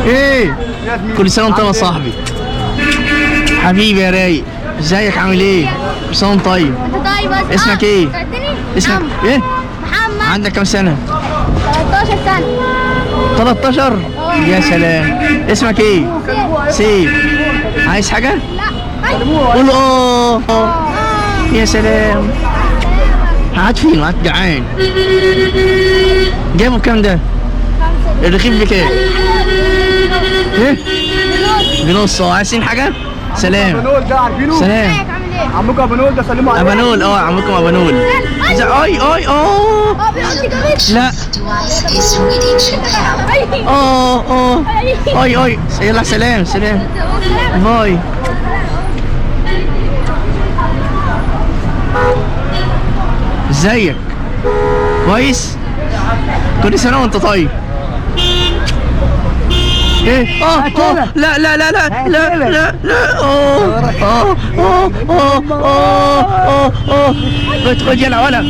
ايه، كل سنة وانت طيب يا صاحبي. حبيبي يا رايق، ازيك عامل ايه؟ كل سنة وانت طيب. انت طيب بس. اسمك ايه؟ اسمك ايه؟ محمد. عندك كام سنة؟ 13 سنة. 13. يا سلام. اسمك ايه؟ سيف. عايز حاجة؟ لا. قول اه. يا سلام. قاعد فين؟ قاعد جعان. جايبه بكام ده؟ الرغيف بكام؟ ايه؟ بنص. اه، عايزين حاجة؟ سلام. ابانول ده عارفينه؟ سلام. عامل ايه؟ عمكم ابانول ده سلموا عليه. ابانول، اه عمكم ابانول. اي اي اه. اه بيقول لي جميل. لا. Device is ready to pair. اه اه اي اي. يلا سلام سلام. باي. ازيك؟ كويس؟ كل سنة وانت طيب. ايه؟ اه اه لا لا لا لا لا لا لا اه اه اه اه اه اه اه. خد خد يلا ولا.